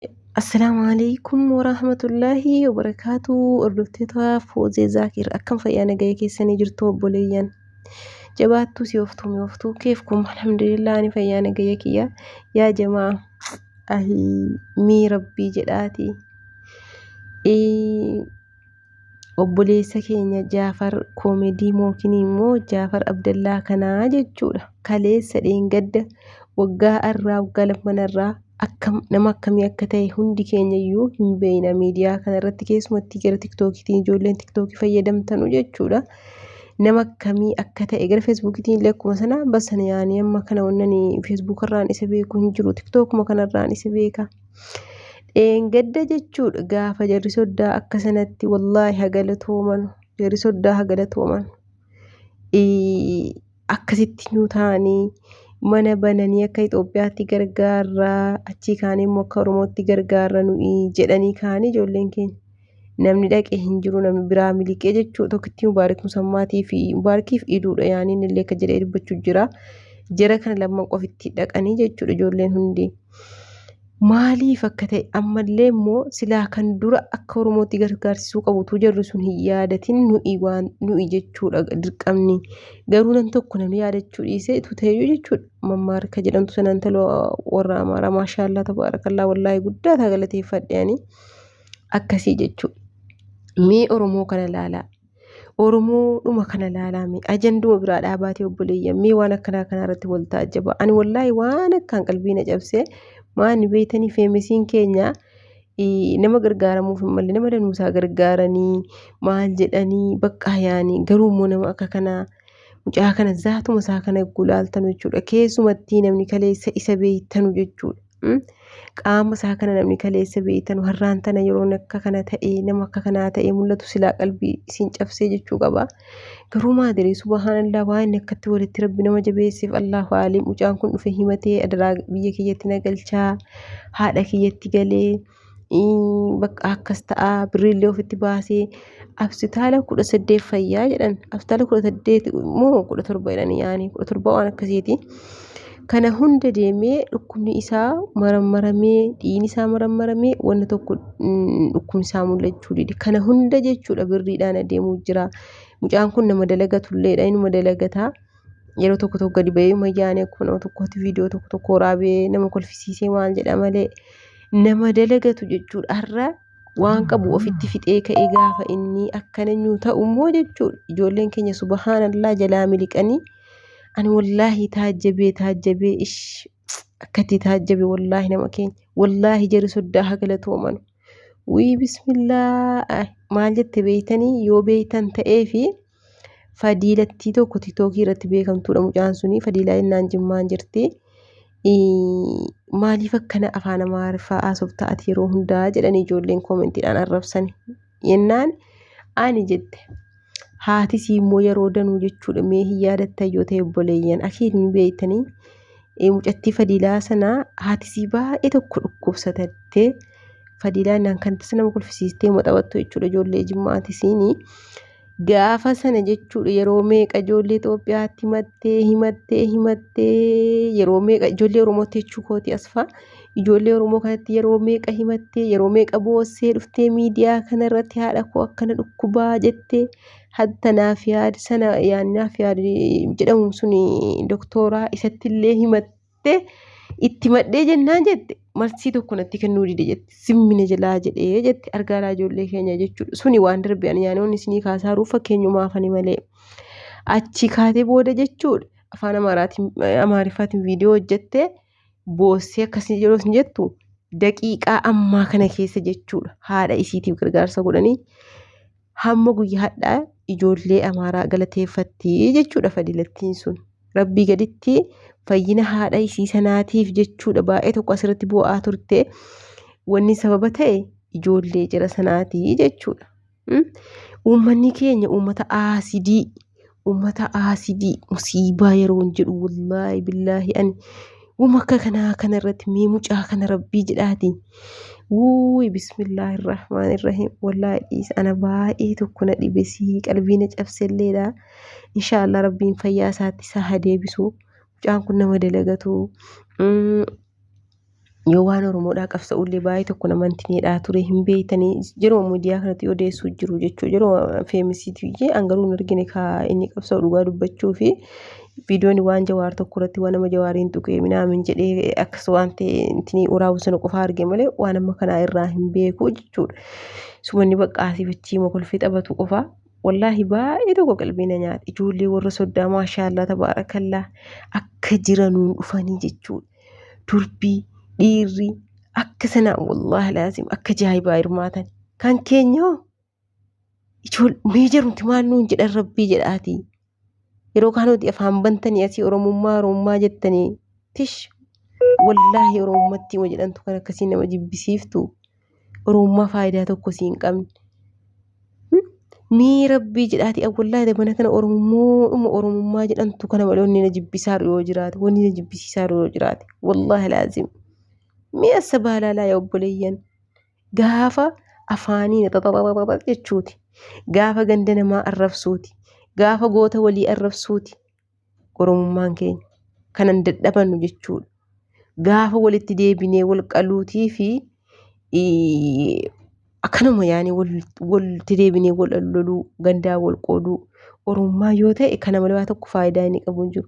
Assalaamu alaikum warahmatullaahi wabarakaatu. Hordoftoota Foozee Zaakir, akkam fayyaa nagaya keessanii jirtu obboleeyyan? Jabaattuu si oftuu mi'ooftuu keef kun, alhamdulillah, ani fayyaa nagaya kiyya. Yaa jamaa, ahii, mii rabbii jedhaati. Obboleessa keenya Jaafar Koomedii mookinii immoo Jaafar Abdallaa kanaa jechuudha. Kaleessa dheengadda waggaa irraa waggaa lammanarraa akkam nama akkamii akka ta'e hundi keenya iyyuu hin beekna. Miidiyaa kanarratti, keessumatti gara tiktookiitiin, ijoolleen tiktookii fayyadamtanu jechuudha. Nama akkamii akka ta'e gara feesbuukiitiin illee akkuma sana basana yaanii amma kana wannan feesbuukarraan isa beeku hin jiru, tiktookuma kanarraan isa beeka. Dheengadda jechuudha, gaafa jarri soddaa akka sanatti, wallaahi hagalatooman, jarri soddaa hagalatooman, akkasitti nu ta'anii mana bananii akka Itoophiyaatti gargaarraa, achii kaanii immoo akka Oromootti gargaarra nuyi jedhanii kaanii ijoolleen keenya. Namni dhaqee hin jiru, namni biraa miliqee jechuudha. Tokkittii Mubaarik Musammaatii fi Mubaarikiif iduudha yaanii inni illee akka jedhee dubbachuu jira. Jara kana lamman qofitti dhaqanii jechuudha ijoolleen hundi. Maaliif akka ta'e ammallee immoo silaa kan dura akka Oromootti gargaarsisuu qabu utuu jarri sun hin yaadatin nuyi waan nuyi jechuudha dirqamni. Garuu nam tokko namni yaadachuu dhiisee utuu ta'eyyuu jechuudha. Mammaarka jedhamtu sana intala warra Amaaraa, maashaallaa tabaarakallaa, wallaahi guddaa taa galateeffadhe ani akkasii jechuudha. Mee Oromoo kana laalaa. Oromoodhuma kana laalaa, mee ajanduma biraa dhaabaatee obboleeyyan, mee waan akkanaa kanaa irratti wal taajjaba. Ani wallaahi waan akkaan qalbii na cabse maani beeytanii? Feemisiin keenya nama gargaaramuuf hin malle, nama danuusaa gargaaranii maal jedhanii bakka yaanii, garuu immoo nama akka kanaa mucaa kana zaatuma isaa kana gulaaltanu jechuudha. Keessumattii namni kaleessa isa beeytanu jechuudha. Qaama isaa kana namni kaleessa beeytanu har'aan tana yeroon akka kana ta'e, nama akka kanaa ta'e mul'atu, silaa qalbii isin cabsee jechuu qaba. Garuu maadiree, subhaanallah, waan inni akkatti walitti rabbi nama jabeesseef Allahu aalim. Mucaan kun dhufe himatee, adaraa biyya kiyyatti na galchaa, haadha kiyyatti galee bakka akkas ta'a, birriillee ofitti baasee absitaala 18 fayyaa jedhan, absitaala 18 moo 17 jedhan, yaani 17 waan akkasiiti. Kana hunda deemee dhukkubni isaa marammaramee, dhiigni isaa marammaramee, wanna tokko dhukkubni isaa mul'achuu dide. Kana hunda jechuudha birriidhaan adeemuu jira. Mucaan kun nama dalagatulleedha, inuma dalagataa. Yeroo tokko tokko gadi ba'ee mayyaanii akkuma nama tokkotti viidiyoo tokko tokko waraabee nama kolfisiisee maal jedha malee nama dalagatu jechuudha. Har'a waan qabu ofitti fixee ka'ee gaafa inni akkana nyuu ta'u immoo jechuudha. Ijoolleen keenya subhaanallaa jalaa miliqanii, ani wallaahi taajjabee taajjabee, ish, akkatti taajjabe wallaahi nama keenya, wallaahi jarri soddaa haa galatoomanu. Wii, bismillaa, maal jette beeytanii? Yoo beeytan ta'ee fi fadiilattii tokko tiktookii irratti beekamtuudha mucaan suni, fadiilaa jennaan, jimmaan jirti. Maaliif akkana afaan Amaariffaa haasofta ati yeroo hundaa jedhanii ijoolleen koomentiidhaan arrabsan jennaan, ani jette haati sii immoo yeroo danuu jechuudha. Mee hin yaadattan yoo ta'e obboleeyyan, akiin hin beeytanii, mucattii fadiilaa sana haati sii baay'ee tokko dhukkubsatattee, fadiilaa jennaan kan tasa nama kolfisiistee maxabattu jechuudha, ijoollee jimmaati siinii. Gaafa sana jechuudha yeroo meeqa ijoollee Itoophiyaatti himattee himattee himattee, yeroo meeqa ijoollee Oromootti jechuu kooti, asfaa ijoollee Oromoo kanatti yeroo meeqa himattee, yeroo meeqa boossee dhuftee miidiyaa kanarratti haadha koo akkana dhukkubaa jettee, hatta naaf yaad sana naaf yaad jedhamu suni doktooraa isatti illee himattee itti madhee jennaan jette, marsii tokko natti kennuu dide jette, simmina jalaa jedhee jette. Argaalaa ijoollee keenya jechuudha. Suni waan darbe, ani yaanoonni isinii kaasaaruuf fakkeenyumaafani malee. Achi kaatee booda jechuudha afaan Amaaraatiin Amaariffaatiin viidiyoo hojjettee boossee akkasii yeroo isin jettu, daqiiqaa ammaa kana keessa jechuudha haadha isiitiif gargaarsa godhanii hamma guyyaa hadhaa ijoollee Amaaraa galateeffatti jechuudha fadilattiin sun. Rabbii gaditti fayyina haadha isii sanaatiif jechuudha baay'ee tokko asirratti bu'aa turte, wanni sababa ta'e ijoollee jara sanaatii jechuudha. Uummanni keenya uummata aasidii, uummata aasidii, musiibaa yeroo hin jedhu, wallaahi billaahi, ani uuma akka kanaa kana irratti, mee mucaa kana rabbii jedhaati. Wuuyi, bismillaahi rahmaan irrahiim, wallaahi dhiisa, ana baay'ee tokko na dhibesii, qalbii na cabselleedha. Inshaallah rabbiin fayyaa isaatti isaa haa deebisu. Mucaan kun nama dalagatu. Yoo waan Oromoodhaa qabsa'ullee baay'ee tokko nama intineedhaa ture hin beeytanii yeroo miidiyaa kanatti odeessuu jiru jechuudha. Yeroo feemisiitii an garuu hin argine kaa inni qabsa'u dhugaa dubbachuu fi viidiyoon waan Jawaar tokko irratti waan nama Jawaariin tuqee minaamin jedhee akkas waan ta'e intinii waraabu sana qofa arge malee waan amma kanaa irraa hin beeku jechuudha. Sumanni bakka asii fachii kolfee taphatu qofa. Wallaahi baay'ee tokko qalbii na nyaata. Ijoollee warra soddaa maashaallaa tabaarakallaa akka jiranuun dhufanii jechuudha. Durbii dhiirri akka sanaa wallaahi laazim akka ajaa'ibaa hirmaatan. Kan keenya hoo mee jarumti maal nuun jedhan rabbii jedhaatii. Yeroo kaan nuti afaan bantanii asii Oromummaa Oromummaa jettanii tish wallaahi Oromummatti hima jedhantu kan akkasii nama jibbisiiftu. Oromummaa faayidaa tokko sii hin qabne. Mee rabbii jedhaatii wallaahi dabana kana Oromummoodhuma Oromummaa jedhamtu kana malee wanni na jibbisaaru yoo jiraate wanni na jibbisiisaaru yoo jiraate wallaahi laazim. Mee assa baalaalaa yaa obboleeyyan gaafa afaanii xaxaxaxaxa jechuuti. Gaafa ganda namaa arrabsuuti. Gaafa goota walii arrabsuuti. Oromummaan keenya kanan dadhabannu jechuudha. Gaafa walitti deebinee wal qaluutii fi akkanuma yaani walitti deebinee wal loluu gandaa wal qooduu Oromummaa yoo ta'e kana malee waa tokko faayidaa inni qabu hin jiru.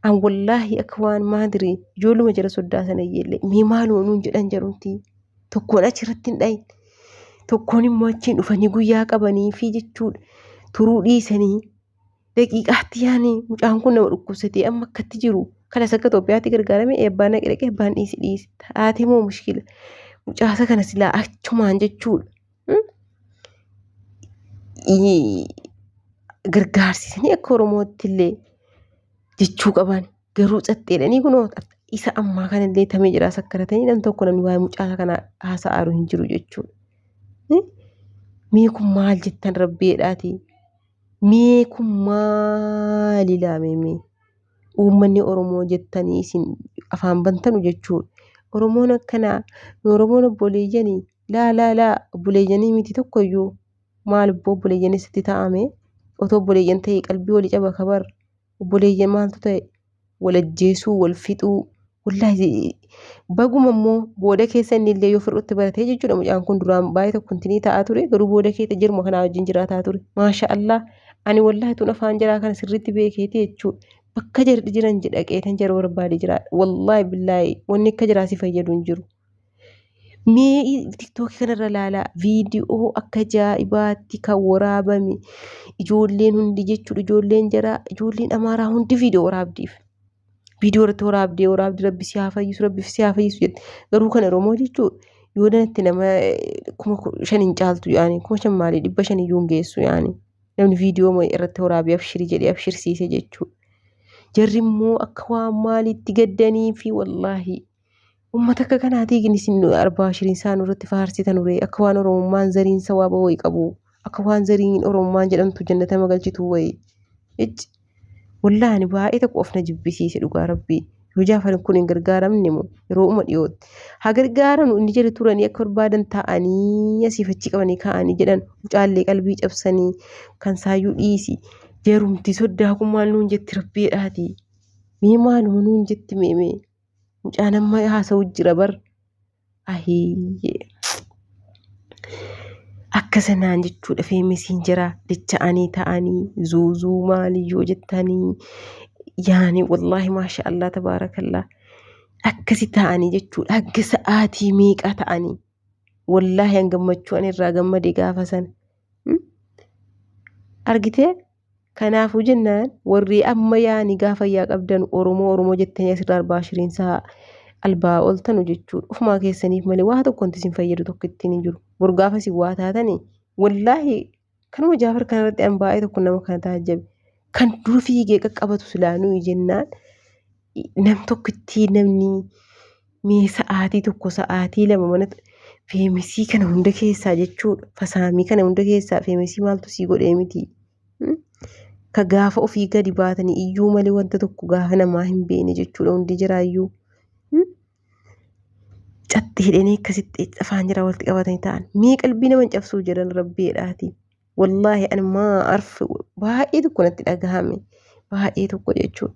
An wallaahi akka waan maadirii ijoolluma jara soddaa sana iyyellee mee maaluma nuun jedhan jarumti tokkoon achirratti hin dhayin tokkoon immoo achiin dhufanii guyyaa qabanii fi jechuudha turuu dhiisanii daqiiqaatti yaani mucaan kun nama dhukkubsatee amma akkatti jiru kanas akka Itoophiyaatti gargaarame eebbaan dhaqe dhaqe eebbaan dhiisi dhiisi taatee moo mushkila mucaasa kana silaa achumaan jechuudha. Gargaarsisanii akka Oromootti illee jechuu qaban garuu caxxeedhanii kunoo isa ammaa kanallee tamee jira sakkaratanii nam tokko namni waa'ee mucaa kana haasa'aaru hin jiru jechuudha. Mee kun maal jettan rabbiidhaati? Mee kun maali laamee mee? Uummanni Oromoo jettanii isin afaan bantanu jechuudha. Oromoon akkanaa nu Oromoon obboleeyyanii laa laa laa obboleeyyanii miti tokkoyyuu maal obbo obboleeyyan sitti ta'ame otoo obboleeyyan ta'e qalbii walii caba kabar obboleeyyan maaltu ta'e wal ajjeesuu wal fixuu wallaahi baguma immoo booda keessa inni illee yoo fir'utti baratee jechuudha mucaan kun duraan baay'ee tokko intinii ta'aa ture garuu booda keessa jirma kanaa wajjin jiraataa ture maasha Allah ani wallaahi tun afaan jaraa kana sirriitti beekeeti jechuudha bakka jarri jiran jedhaqeetan jara barbaade jiraadha wallaahi billaahi wanni akka jiraa si fayyadu hin jiru. Mee tiktookii kanarra ilaalaa viidiyoo akka ajaa'ibaatti kan waraabame ijoolleen hundi jechuudha ijoolleen jaraa ijoolleen amaaraa hundi viidiyoo waraabdiif. Viidiyoo irratti waraabdee waraabdee rabbi si haa fayyisu rabbi si haa fayyisu jette garuu kan Oromoo jechuudha yoo danatti nama 5,000 hin caaltu yaani 5,000 maalii 500 iyyuu hin geessu yaani namni viidiyoo irratti waraabee abshirii jedhee abshirsiise jechuudha. Jarri immoo akka waan maaliitti gaddanii fi wallaahi. Uummata akka kanaatii isin arbaa shiriin isaa nurratti faarsitan ture akka waan Oromummaan zariin sawaaba wayii qabu akka waan zariin Oromummaan jedhamtu jannata magalchitu wayii. Icci wallaahi ani baay'ee tokko of na jibbisiise dhugaa rabbii yoo Jaafar kun hin gargaaramne moo yeroo uma dhiyootti haa gargaaramnu inni jedhe turanii akka barbaadan taa'anii asiif achi qabanii kaa'anii jedhan mucaallee qalbii cabsanii kan saayyuu dhiisi jarumti soddaa kun maal nuun jetti rabbiidhaati mee maaluma nuun jetti meemee. Mucaan amma haasa'u jira bar. Ahiiyyee. Akka sanaan jechuudha feemisiin jira dacha'anii ta'anii zuuzuu maaliyyoo jettanii yaani wallaahi maasha Allah tabaarakallaa akkasi ta'anii jechuudha hanga sa'aatii meeqaa ta'anii wallaahi an gammachuu an irraa gammade gaafa sana. Argitee Kanaafuu jennaan warri amma yaani gaafa fayyaa qabdan Oromoo Oromoo jettanii asirraa arbaa shiriinsaa albaa ooltanu jechuudha. Ofumaa keessaniif malee waa tokko wanti isin fayyadu tokko ittiin hin jiru. Bor gaafa isin waa taatanii wallaahi kanuma Jaafar kanarratti an baay'ee tokko nama kana taajjabe. Kan dura fiigee qaqqabatu silaa nuyi jennaan nam tokkittii namni mee sa'aatii tokko sa'aatii lama mana feemisii kana hunda keessaa jechuudha. Fasaamii kana hunda keessaa feemisii maaltu sii godhee miti. Ka gaafa ofii gadi baatanii iyyuu malee wanta tokko gaafa namaa hin beekne jechuudha hundi jiraayyuu. Catti hidhanii akkasitti afaan jira walitti qabatanii ta'an. Mee qalbii nama hin cabsuu jedhan rabbiidhaati. Wallaahi ani maa arfe baay'ee tokko natti dhagahame. Baay'ee tokko jechuudha.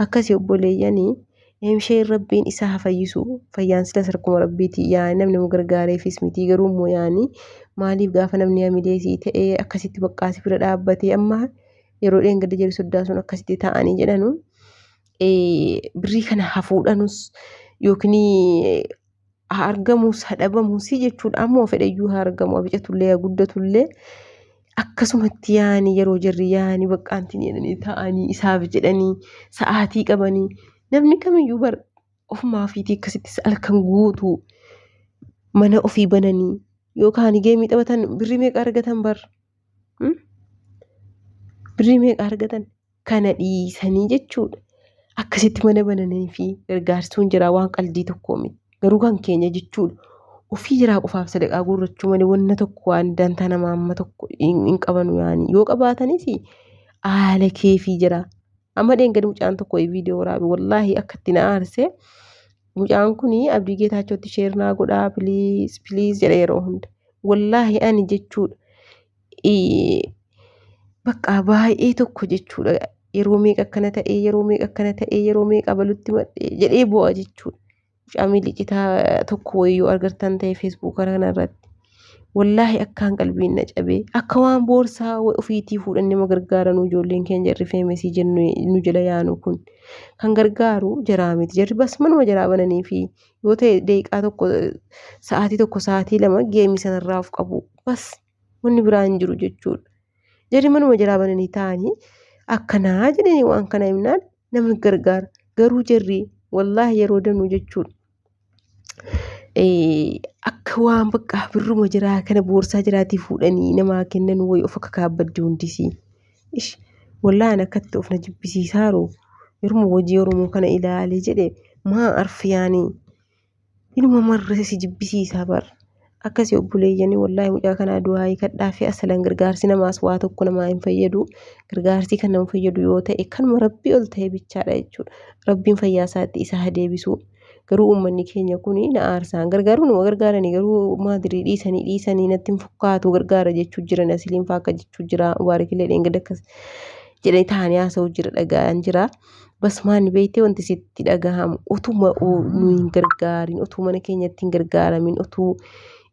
Akkasii obboleeyyanii Isheen rabbiin isa haa fayyisu. Fayyaan silas harkuma rabbiiti. Yaani namni nama gargaareefis miti garuu immoo yaani maaliif gaafa namni hamilee sii ta'ee akkasitti baqqaa si bira dhaabbatee amma yeroo dheengadda jedhu soddaa sun akkasitti ta'anii jedhanu birrii kana haa fuudhanus yookiin haa argamus haa dhabamus jechuudha. Ammoo fedhayyuu haa argamu haa bicatullee haa guddatullee akkasumatti yaani yeroo jarri yaani baqqaantiin jedhanii ta'anii isaaf jedhanii sa'aatii qabanii namni kamiyyuu bar ofumaa ofiitii akkasitti halkan guutuu mana ofii bananii yookaan geemii taphatan birrii meeqa argatan bar birrii meeqa argatan kana dhiisanii jechuudha. Akkasitti mana bananii fi gargaarsuun jira waan qaldii tokkoo miti. Garuu kan keenya jechuudha. Ofii jiraa qofaaf sadaqaa guurrachuu malee wanna tokko waan dantaa namaa amma tokko hin qabanu yaani. Yoo qabaatanis haala keefii jira. Amma dheengadda mucaan tokko viidiyoo waraabe wallaahi akka itti na aarse. Mucaan kun Abdii Geetaachootti share naa godhaa please please jedha yeroo hunda. Wallaahi ani jechuudha. Bakka baay'ee tokko jechuudha. Yeroo meeqa akkana ta'ee yeroo meeqa akkana ta'ee yeroo meeqa balutti madhee jedhee bu'a jechuudha. Mucaa miilli citaa tokko wayii yoo argattan ta'e feesbuuka kanarratti. Wallaahi akkaan qalbiin na cabee akka waan boorsaa ofiitii fuudhan nama gargaaranuu ijoolleen keenya jarri feemesii jennu nu jala yaanu kun kan gargaaru jaraa miti. Jarri bas manuma jaraa bananii fi yoo ta'e daqiiqaa tokko sa'aatii tokko sa'aatii lama geemii sanarraa of qabu bas wanni biraa hin jiru jechuudha. Jarri manuma jaraa bananii taa'anii akkanaa jedhanii waan kana himnaan namni gargaara. Garuu jarri wallaahi yeroo danuu jechuudha. Akka waan bakka birruma jiraa kana boorsaa jiraatii fuudhanii namaa kennan wayii of akka kaabbadde hundisii. Ish wallaahi akkatti of na jibbisiisaaru yeruma hojii Oromoo kana ilaalee jedhe maa arfiyaanii inuma marra si jibbisiisaa bara. Akkasii obboleeyyanii wallaahi mucaa kanaa du'aa kadhaa fi asalan gargaarsi namaas waa tokko namaa hin fayyadu. Gargaarsi kan nama fayyadu yoo ta'e kanuma rabbii ol ta'e bichaadha jechuudha. Rabbiin fayyaa isaatti isa haa deebisu. Garuu uummanni keenya kun na aarsaan gargaaruu numa gargaaranii garuu maadirii dhiisanii dhiisanii natti hin fakkaatu gargaara jechuu jiran asiliin fa'aa akka jechuu jira waarikillee dheengadda akkas jedhanii taa'anii haasa'uu jira dhaga'an jira. Bas maanni beektee wanti sitti dhagahamu utuma nu hin gargaarin utuu mana keenyatti hin gargaaramin utuu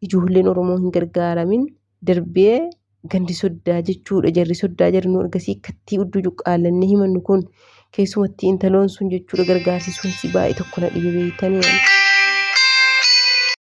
ijoolleen Oromoo hin gargaaramin darbee gandi soddaa jechuudha jarri soddaa jarri nu ergasii akkatti udduu cuqqaalannee himannu kun keessumatti intaloon sun jechuudha gargaarsi sun si baay'ee tokko na dhibe beektanii.